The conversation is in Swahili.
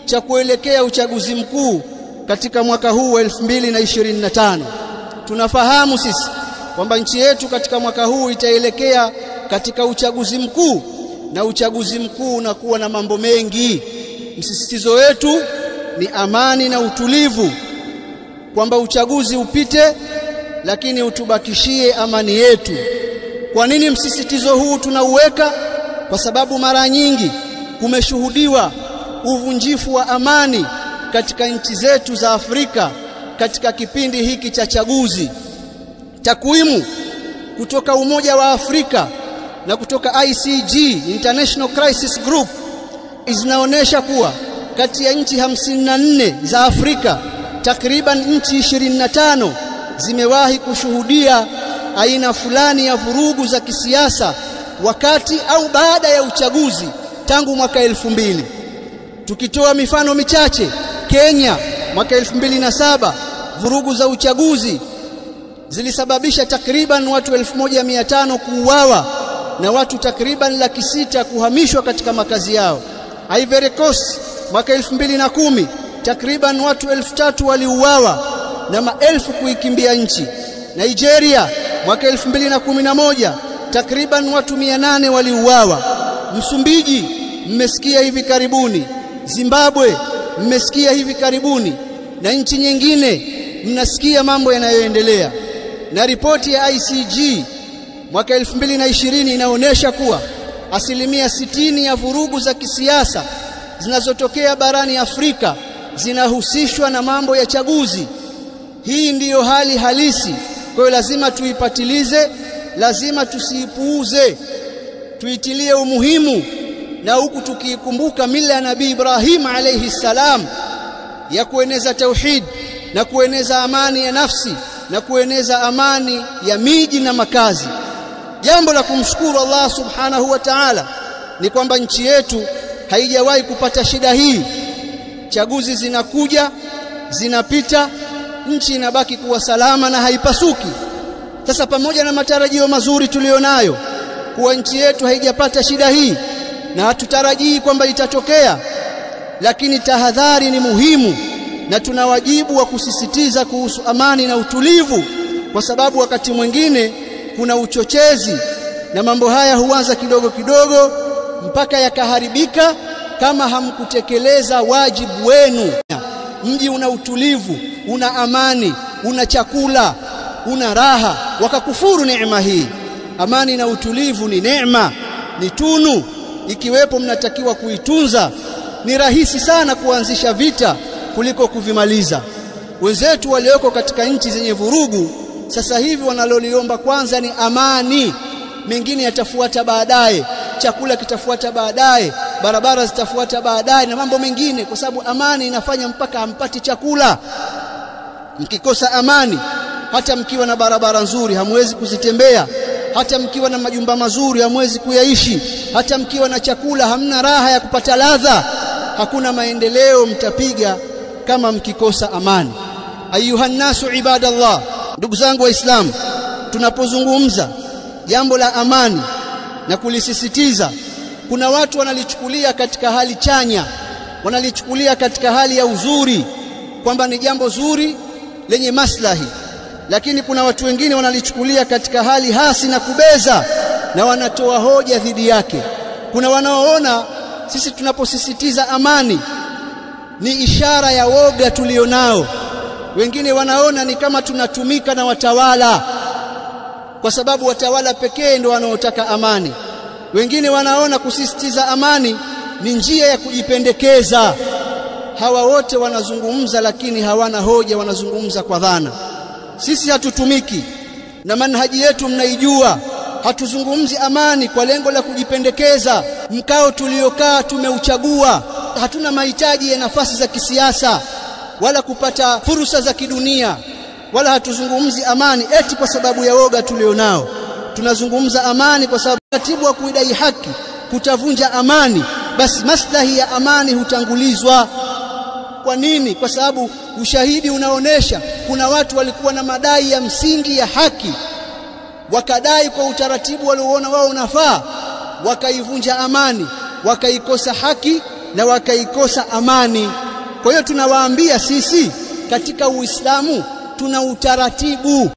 cha kuelekea uchaguzi mkuu katika mwaka huu wa 2025. Tunafahamu sisi kwamba nchi yetu katika mwaka huu itaelekea katika uchaguzi mkuu, na uchaguzi mkuu unakuwa na mambo mengi. Msisitizo wetu ni amani na utulivu, kwamba uchaguzi upite lakini utubakishie amani yetu. Kwa nini msisitizo huu tunauweka? Kwa sababu mara nyingi kumeshuhudiwa uvunjifu wa amani katika nchi zetu za Afrika katika kipindi hiki cha chaguzi. Takwimu kutoka Umoja wa Afrika na kutoka ICG, International Crisis Group, zinaonesha kuwa kati ya nchi 54 za Afrika, takriban nchi 25 zimewahi kushuhudia aina fulani ya vurugu za kisiasa wakati au baada ya uchaguzi tangu mwaka 2000. Tukitoa mifano michache, Kenya mwaka 2007 vurugu za uchaguzi zilisababisha takriban watu 1500 kuuawa na watu takriban 600,000 kuhamishwa katika makazi yao. Ivory Coast mwaka 2010 takriban watu 3000 waliuawa na maelfu kuikimbia nchi. Nigeria mwaka 2011 takriban watu 800 waliuawa. Msumbiji mmesikia hivi karibuni, Zimbabwe mmesikia hivi karibuni, na nchi nyingine mnasikia mambo yanayoendelea. Na ripoti ya ICG mwaka 2020 inaonesha kuwa 60% ya vurugu za kisiasa zinazotokea barani Afrika zinahusishwa na mambo ya chaguzi. Hii ndiyo hali halisi. Kwa hiyo lazima tuipatilize, lazima tusiipuuze, tuitilie umuhimu, na huku tukiikumbuka mila ya Nabii Ibrahim alayhi salam ya kueneza tauhid na kueneza amani ya nafsi na kueneza amani ya miji na makazi. Jambo la kumshukuru Allah subhanahu wa ta'ala ni kwamba nchi yetu haijawahi kupata shida hii. Chaguzi zinakuja, zinapita, nchi inabaki kuwa salama na haipasuki. Sasa pamoja na matarajio mazuri tulionayo kuwa nchi yetu haijapata shida hii na hatutarajii kwamba itatokea, lakini tahadhari ni muhimu, na tuna wajibu wa kusisitiza kuhusu amani na utulivu, kwa sababu wakati mwingine kuna uchochezi na mambo haya huanza kidogo kidogo mpaka yakaharibika kama hamkutekeleza wajibu wenu. Mji una utulivu, una amani, una chakula, una raha, wakakufuru neema hii. Amani na utulivu ni neema, ni tunu, ikiwepo mnatakiwa kuitunza. Ni rahisi sana kuanzisha vita kuliko kuvimaliza. Wenzetu walioko katika nchi zenye vurugu sasa hivi wanaloliomba kwanza ni amani, mengine yatafuata baadaye, chakula kitafuata baadaye, barabara zitafuata baadaye na mambo mengine, kwa sababu amani inafanya mpaka hampati chakula. Mkikosa amani, hata mkiwa na barabara nzuri hamwezi kuzitembea, hata mkiwa na majumba mazuri hamwezi kuyaishi, hata mkiwa na chakula hamna raha ya kupata ladha. Hakuna maendeleo mtapiga kama mkikosa amani. Ayuhannasu ibadallah, ndugu zangu Waislamu, tunapozungumza jambo la amani na kulisisitiza, kuna watu wanalichukulia katika hali chanya, wanalichukulia katika hali ya uzuri, kwamba ni jambo zuri lenye maslahi. Lakini kuna watu wengine wanalichukulia katika hali hasi na kubeza, na wanatoa hoja dhidi yake. Kuna wanaoona sisi tunaposisitiza amani ni ishara ya woga tulionao. Wengine wanaona ni kama tunatumika na watawala, kwa sababu watawala pekee ndio wanaotaka amani. Wengine wanaona kusisitiza amani ni njia ya kujipendekeza. Hawa wote wanazungumza lakini hawana hoja, wanazungumza kwa dhana. Sisi hatutumiki na manhaji yetu mnaijua. Hatuzungumzi amani kwa lengo la kujipendekeza. Mkao tuliokaa tumeuchagua. Hatuna mahitaji ya nafasi za kisiasa wala kupata fursa za kidunia, wala hatuzungumzi amani eti kwa sababu ya woga tulionao. Tunazungumza amani kwa sababu taratibu wa kuidai haki kutavunja amani, basi maslahi ya amani hutangulizwa. Kwa nini? Kwa sababu ushahidi unaonesha kuna watu walikuwa na madai ya msingi ya haki, wakadai kwa utaratibu walioona wao unafaa, wakaivunja amani, wakaikosa haki na wakaikosa amani. Kwa hiyo tunawaambia sisi katika Uislamu tuna utaratibu.